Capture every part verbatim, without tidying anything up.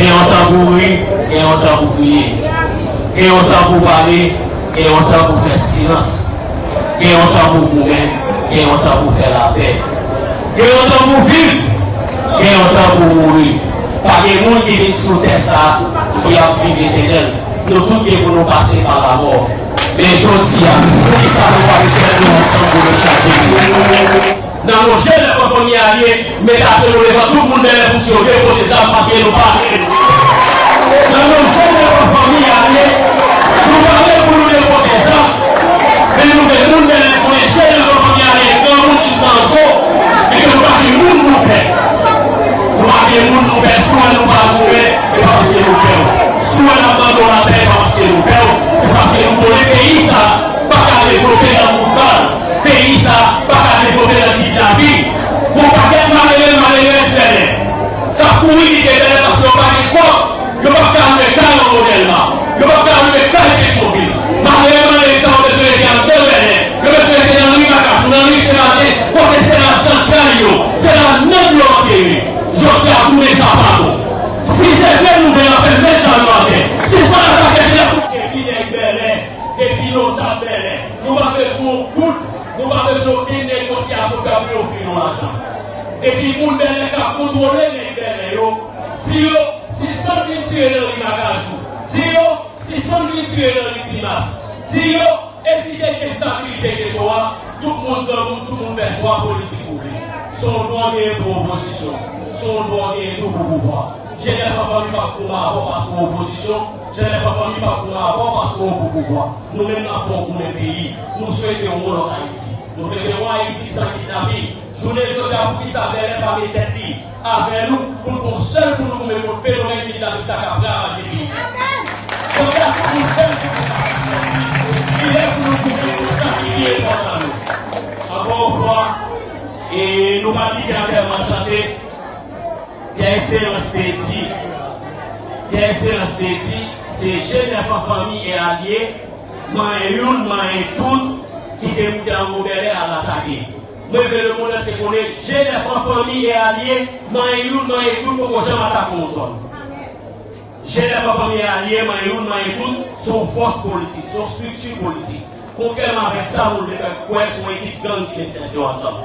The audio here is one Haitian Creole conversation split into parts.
Gen yon tan pou ri, gen yon tan pou kriye. Gen yon tan pou pale, gen yon tan pou fè silans. Gen yon tan pou goumen, gen yon tan pou fè lapè. Gen yon tan pou viv, gen yon tan pou mouri. Pa gen moun ki vin sou tè sa a ki ap viv etènèl. Nou tout gen pou nou pase pa lamò. Men jodi a, poukisa nou pa met tèt nou ansanm pou nou chanje peyi sa? Nan non Jenèf an fanmi alye, met ajenou devan tout moun bèlè pou di yo depoze zam paske nou pa vle. Nan non Jenèf an fanmi alye, nou pare pou nou depoze zam, men nou vle moun bèlè konnen Jenèf an fanmi alye granmoun jis nan zo, men ke nou pa gen moun nou pè. Nou pa gen moun nou pè, si w wè nou pa goumen, e pa paske nou pè w. Si w wè n ap mande w lapè, e pa paske nou pè w, se paske nou konnen peyi sa a pa ka devlope nan bout bal. Peyi sa a pa ka devlope nan kidnapin. Gon pakèt malere, malerèz bèlè k ap kouri kite bèlè paske yo pa gen kòb, yo p ap ka lwe kay Anwo Dèlma, yo p ap ka lwe kay Petyonvil. Malere, malerèz sa yo bezwen rete anndan bèlè, yo bezwen rete nan ri Makajou, nan ri Senmaten, kote se la zantray yo, se la nanm yo antere. Jodi a, goumen sa pa bon. Si se vre nou vle, n ap fè mèt zam nan atè. Sispann atake chèf. Depi nèg bèlè, depi notab bèlè, nou pa bezwen yon goud, nou pa bezwen okenn negosyasyon k ap ofri nou lajan. Depi moun bèlè ka kontwole nèg bèlè yo, di yo sispann vin tire nan ri Makajou, di yo sispann vin tire nan ri Timas, di yo evite destabilize geto a, tout moun granmoun, tout moun fè chwa politik ou vle. Se yon dwa w genyen pou opozisyon, se yon dwa w genyen tou pou pouvwa. Jenèf an fanmi p ap goumen avè w paske w opozisyon, Jenèf an fanmi p ap goumen avè w paske w pou pouvwa. Nou menm n ap fè w goumen peyi. Nou swete w yon lòt Ayiti. Nou swete w yon Ayiti san kidnapin. Jounen jodi a, poukisa bèlè pa met tèt li avè nou pou n fè yon sèl pou nou goumen kont fenomèn kidnapin sa k ap ravaje peyi a? Jodi a, pou nou fè l, li lè pou nou goumen pou sa ki pi enpòtan nou. Ankò yon fwa, e nou pa kite antèman chante. Pyè Esperans te di, Pyè Esperans te di, se Jenèf an fanmi e alye, manyen youn, manyen tout, ki te moute Anwo Bèlè al atake. Mwen vle lemonn antye konnen, Jenèf an fanmi e alye, manyen youn, manyen tout, poko janm atake yon zòn. Jenèf an fanmi e alye, manyen youn, manyen tout, se yon fòs politik, se yon estrikti politik. Kontrèman avèk sa, moun vle fè kwè se yon ekip gang ki met tèt yo ansanm.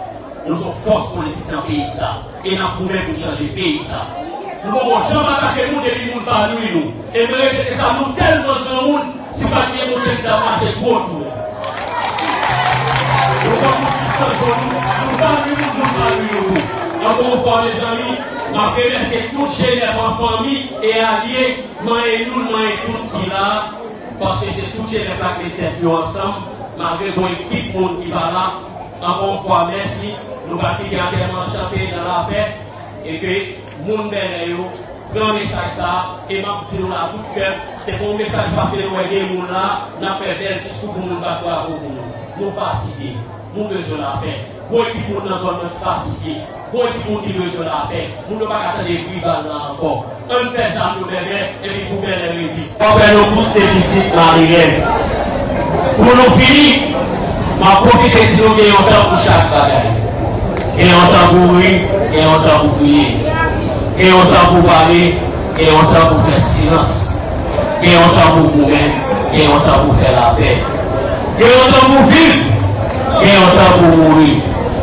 Nou se yon fòs politik nan peyi sa. E n ap goumen pou chanje peyi sa. Nou poko janm atake moun epi moun pa nwi nou. E mwen repete sa, nou tèlman granmoun, si pa t gen Bondye, n t ap mache gwo jounen. Nou fò nou jis nan zòn nou, nou pa nwi moun, moun pa nwi nou tou. Ankò yon fwa, mezanmi, m ap remèsye tout Jenèf an fanmi e alye, manyen youn, manyen tout ki la a. Paske se tout Jenèf la k met tèt yo ansanm, malgre gon ekip moun ki pa la. Ankò yon fwa, mèsi. Nou pral kite antèman chante nan lapè. E ke moun Bèlè yo pran mesaj sa a. E m ap di nou la tout kè, se pa yon mesaj paske nou wè gen moun la, n ap fè bèl diskou pou moun, bat bravo pou moun. Nou fatige. Nou bezwen lapè. Gon ekip moun nan zòn nan ki fatige. Gon ekip moun ki bezwen lapè. Moun yo pa ka tande bri bal la ankò. Ann fè zam yo bèbè, epi pou Bèlè reviv. Kòpè nou tout se pitit malerèz. Pou nou fini, m ap pwofite di nou gen yon tan pou chak bagay. Gen yon tan pou ri, gen yon tan pou kriye. Gen yon tan pou pale, gen yon tan pou fè silans. Gen yon tan pou goumen, gen yon tan pou fè lapè. Gen yon tan pou viv, gen yon tan pou mouri.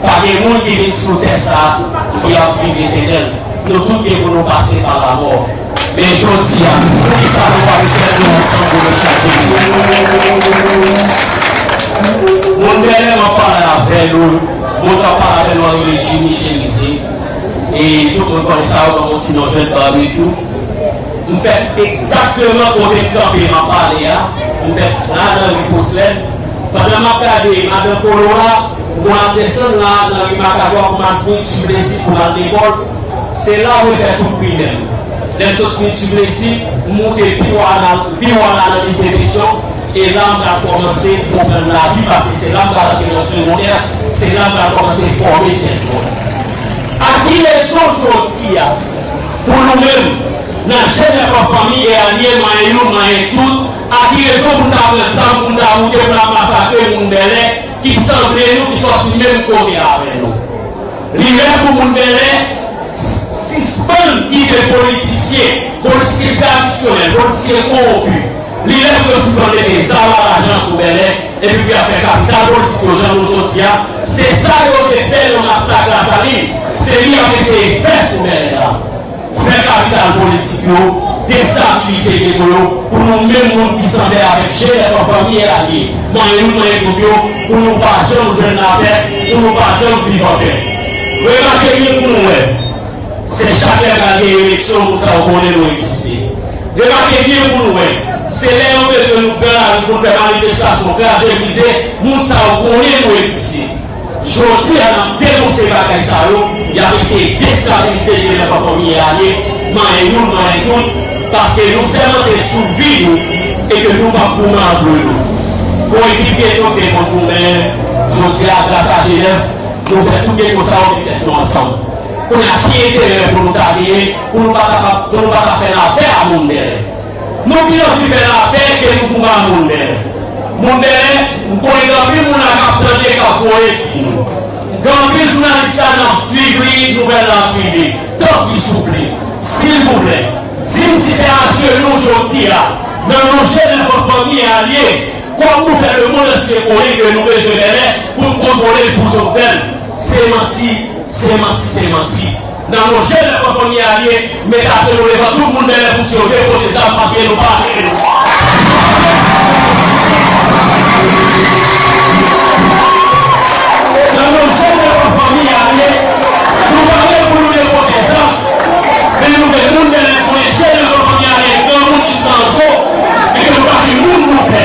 Pa gen moun ki vin sou tè sa a ki ap viv etènèl. Nou tout gen pou nou pase pa lamò. Men jodi a, poukisa nou pa met tèt nou ansanm pou nou chanje peyi sa? Moun Bèlè, m ap pale avè nou. Moun k ap pale avè nou an rele Jimmy Cherizier. E tout moun konnen sa, yo ban m yon ti non jèn Babekyou. M fèt egzakteman kote m kanpe m ap pale a. M fèt la nan ri Poslèn. Pandan m ap gade madan Kolo a, pou l ap desann la nan ri Makajou a pou m al Smith Duplessis pou m al lekòl, se la mwen fè tout primè m. Lè m sot Smith Duplessis, m moute pi wo a la, pi wo a la nan lise Petyon, e la m pral kòmanse konprann lavi, paske se la m pral antre nan segondè, se la m pral kòmanse fòme tèt mwen. A ki rezon jodi a, pou nou menm, nan Jenèf an fanmi e alye, manyen youn, manyen tout, a ki rezon pou n ta pran zam, pou n ta moute, pou n ap masakre moun Bèlè, ki sanble nou, ki sòti menm kote avè nou? Li lè pou moun Bèlè s-, sispann kite politisyen, bon, Politisyen tradisyonèl, politisyen kowonpi, lidè pou yo sispann mete zam ak lajan sou Bèlè, epi pou y ap fè kapital politik yo jan nou soti a, se sa yo te fè nan masak Lasalin, se li y ap eseye fè sou Bèlè la. Fè kapital politik yo, destabilize geto yo, pou nou menm moun ki sanble avèk Jenèf an fanmi e alye, manyen youn manyen tout yo, pou nou pa janm jwenn lapè, pou nou pa janm viv anpè. Remake byen pou nou wè. Se chak lè pral gen eleksyon, moun sa yo konnen nou egziste. Remake byen pou nou wè. Se lè yo bezwen nou pran lari pou n fè manifestasyon, kraze brize, moun sa yo konnen nou egziste. Jodi a, n ap denonse bagay sa yo, y ap eseye destabilize Jenèf an fanmi e alye, manyen youn, manyen tout, paske nou sèmante sou vi nou e ke nou p ap goumen an vre nou. Gon ekip geto ki te konn goumen, jodi a, gras a Jenèf, nou fè tout geto sa yo met tèt nou ansanm. Kounye a, ki enterè pou nou ta genyen, pou nou pa ta, pou nou pa ta fè lapè a moun Bèlè? Nou pi anvi fè lapè ke nou goumen a moun Bèlè. Moun Bèlè, m konnen gen anpil moun la k ap tande, k ap voye di nou. Gen anpil jounalis la n ap swiv li, nouvèl la ap rive. Tanpri, souple, silvouplè, di m si se ajenou jodi a, nan non Jenèf an fanmi e alye, kòm nou fè lemonn antye konnen ke nou bezwen Bèlè pou n kontwole l pou Jovenel. Se manti, se manti, se manti. Nan non Jenèf an fanmi e alye, met ajenou devan tout moun Bèlè pou di yo depoze zam paske nou pa vle nou. Nan non Jenèf an fanmi e alye, nou pa vle pou nou depoze zam, men nou vle moun Bèlè konnen Jenèf an fanmi e alye, granmoun jiska anzo, e ke nou pa gen moun nou pè.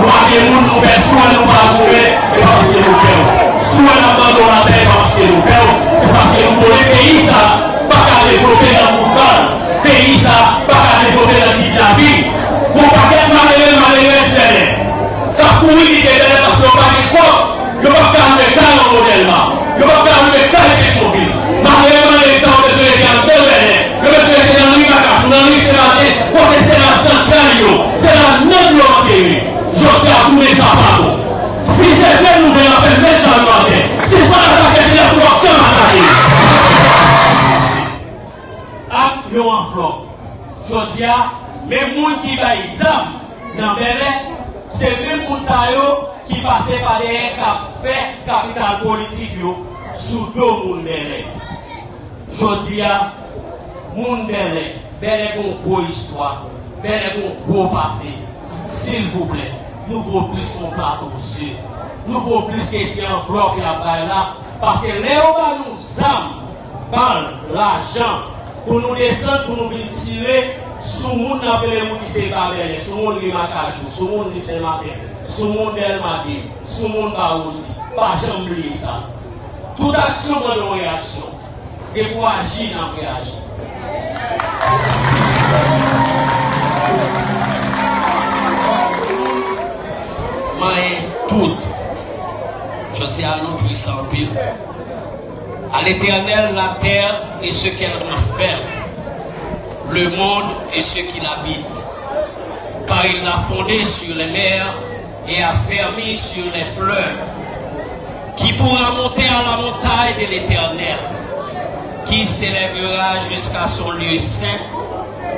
Nou pa gen moun nou pè, si w wè nou pa goumen, e pa paske nou pè w. Si w wè n ap mande w lapè, e pa paske nou pè w, se paske nou konnen peyi sa a pa ka devlope nan bout ba l. Peyi sa a pa ka devlope nan kidnaping. Gon pakèt malere, malerèz Bèlè k ap kouri kite Bèlè paske yo pa gen kòb. Yo p ap ka achte kay anwo Dèlma. Yo p ap ka achte kay Petyonvil. Malere, malerèz sa yo bezwen rete anndan Bèlè. Yo bezwen rete nan ri Makajou, nan ri Senmaten, kote se la zantray yo, se la nanm yo antere. Jodi a, tounen sa pa bon. Si se vre nou vle, n ap fè met zam yo atè. Si fò n atake Jenèf, nou p ap janm atake yo. Ak yon anvlòp. Jodi a, menm moun ki bay zam nan Bèlè, se menm moun sa yo ki pase pa dèyè k ap fè kapital politik yo sou do moun Bèlè. Jodi a, moun Bèlè, Bèlè gon gwo istwa, Bèlè gon gwo pase. Silvouplè, nou vo plis ke yon plato ze. Nou vo plis ke ti anvlòp y ap bay la, paske lè yo ba nou zam, bal, lajan, pou nou desann, pou nou vin tire sou moun n ap rele moun ki se pa Bèlè, sou moun ri Makajou, sou moun ri Senmaten, sou moun Dèlma de, sou moun Bawozi. Pa janm bliye sa. Tout aksyon mande yon reyaksyon. Depi w aji, n ap reyaji. Manyen tout. Jodi a, nou tris anpil. À l'Éternel la terre et ce qu'elle renferme, le monde et ce qu'il habite. Car il l'a fondé sur les mers et affermi sur les fleuves. Qui pourra monter à la montagne de l'Éternel? Qui s'élèvera jusqu'à son lieu saint?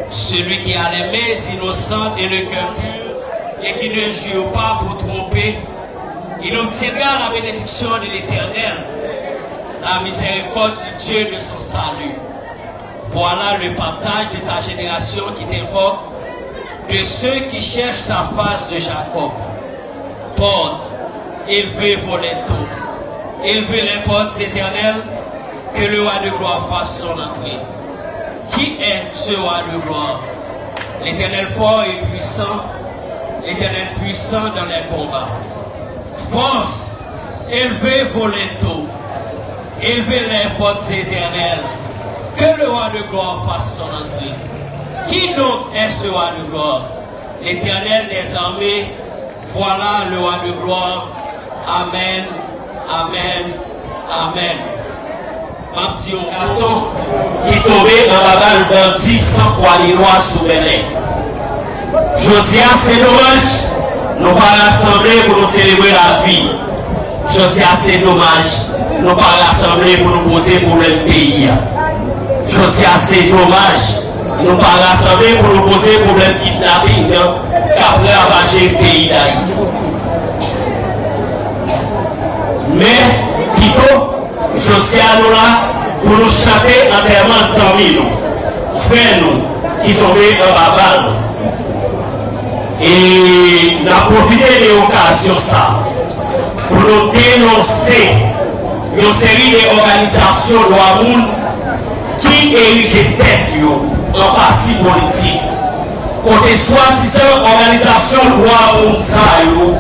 Celui qui a les mains innocentes et le cœur pur, et qui ne jure pas pour tromper, il obtiendra la bénédiction de l'Éternel, la miséricorde du Dieu de son salut. Voilà le partage de ta génération qui t'invoque, de ceux qui cherchent ta face de Jacob. Portes, élevez vos linteaux, élevez les portes éternelles, que le roi de gloire fasse son entrée. Qui est ce roi de gloire? L'Éternel fort et puissant, l'Éternel puissant dans les combats. Force, élevez vos linteaux, élevez les portes éternelles, que le roi de gloire fasse son entrée. Qui donc est ce roi de gloire? L'Éternel des armées, voilà le roi de gloire. Amen, amen, amen. M ap di yon gason ki tonbe anba bal bandi san kwa ni lwa sou Bèlè. Jodi a, se domaj, nou pa rasanble pou nou selebre lavi. Jodi a, se domaj, nou pa rasanble pou nou poze pwoblèm peyi a. Jodi a, se domaj, Nou pa rasanble pou nou poze pwoblèm kidnaping k ap ravaje peyi Dayiti. Men, pito, jodi a nou la pou nou chante antèman zanmi nou, frè nou ki tonbe anba bal. E n ap pwofite de okazyon sa a pou nou denonse yon seri de òganizasyon dwa moun ki erije tèt yo an pati politik, kote swadizan òganizasyon dwa moun sa yo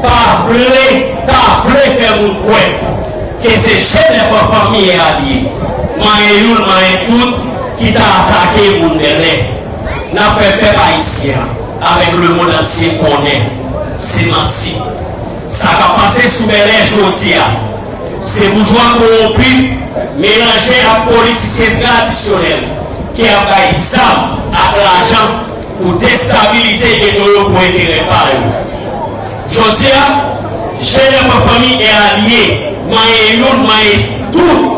pa vle, ta vle fè moun kwè ke se G nèf an fanmi e alye, manyen youn, manyen tout, ki ta atake moun Bèlè. N ap fè pèp ayisyen an avèk lemonn antye konnen se manti. Sa k ap pase sou Bèlè jodi a, se boujwa kowonpi melanje ak politisyen tradisyonèl ki ap bay zam ak lajan pou destabilize geto yo pou enterè pa yo. Jodi a, G nèf an fanmi e alye, manyen youn, manyen tout,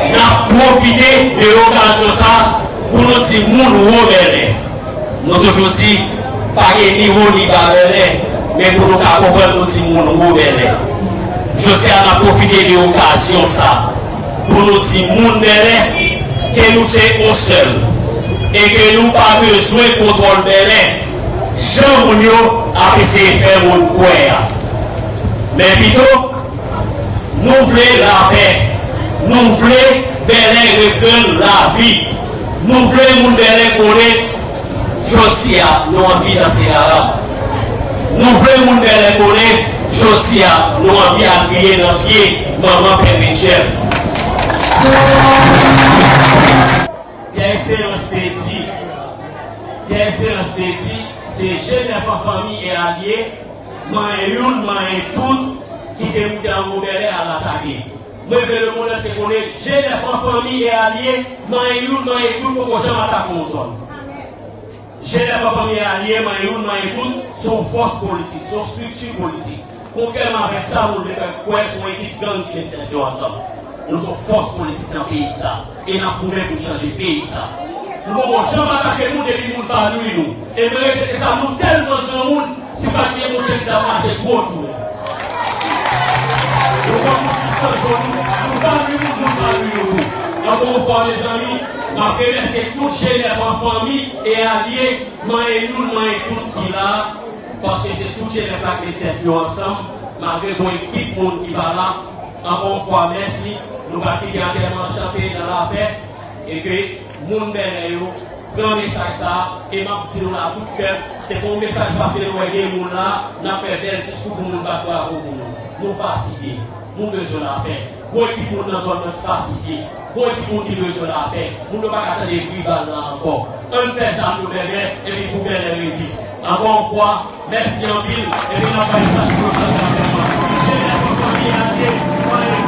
n ap pwofite de okazyon sa a pou nou di moun wo Bèlè. Nou toujou di, pa gen ni wo ni ba Bèlè, men pou nou ka konprann, nou di moun wo Bèlè. Jodi a, n ap pwofite de okazyon sa a pou nou di moun Bèlè ke nou se yon sèl e ke nou pa bezwen kontwòl Bèlè jan moun yo ap eseye fè moun kwè a. Men pito, nou vle lapè, nou vle Bèlè reprann lavi, nou vle moun Bèlè konnen jodi a nou anvi danse rara. Nou vle moun Bèlè konnen jodi a nou anvi al kriye nan pye manman Pèpetyèl. Pè Esperans te di, Pè Esperans te di, se G nèf an fanmi e alye, manyen youn, manyen tout, ki te moute anwo Bèlè al atake. Mwen vle lemonn antye konnen G nèf an fanmi e alye, manyen youn, manyen tout, poko janm atake yon zòn. G nèf an fanmi e alye, manyen youn, manyen tout, se yon fòs politik, se yon estrikti politik. Kontrèman avèk sa moun vle fè kwè, se yon ekip gang ki met tèt yo ansanm. Nou se yon fòs politik nan peyi sa, e n ap goumen pou n chanje peyi sa. Nou poko janm atake moun epi moun pa nwi nou. E mwen repete sa, nou tèlman granmoun, si pa t gen moun ki t ap mache gwo tou. Nou pran moun jis nan zòn nou, nou pa nwi moun, moun pa nwi nou tou. Ankò yon fwa, mezanmi, m ap remèsye tout G nèf an fanmi e alye, manyen youn, manyen tout ki la a, paske se tout G nèf la ki met tèt yo ansanm, malgre gon ekip moun ki pa la. Ankò yon fwa, mèsi. Nou va kite antèman an chante nan lapè, e ke moun Bèlè yo pran mesaj sa a, e m ap di nou la tout kè, se pa yon mesaj paske nou wè gen moun la, n ap fè bèl diskou pou moun bat bravo pou nou. Nou fatige, nou bezwen lapè. Gon ekip moun nan zòn nan ki fatige, gon ekip moun ki bezwen lapè. Moun yo pa ka tande bri bal la ankò. Ann fè zam yo Bèlè, epi pou Bèlè reviv. Ankò yon fwa, mèsi anpil, epi n ap bay plas pou yo chante avèk mwen. Jenès an fanmi Ade, mwen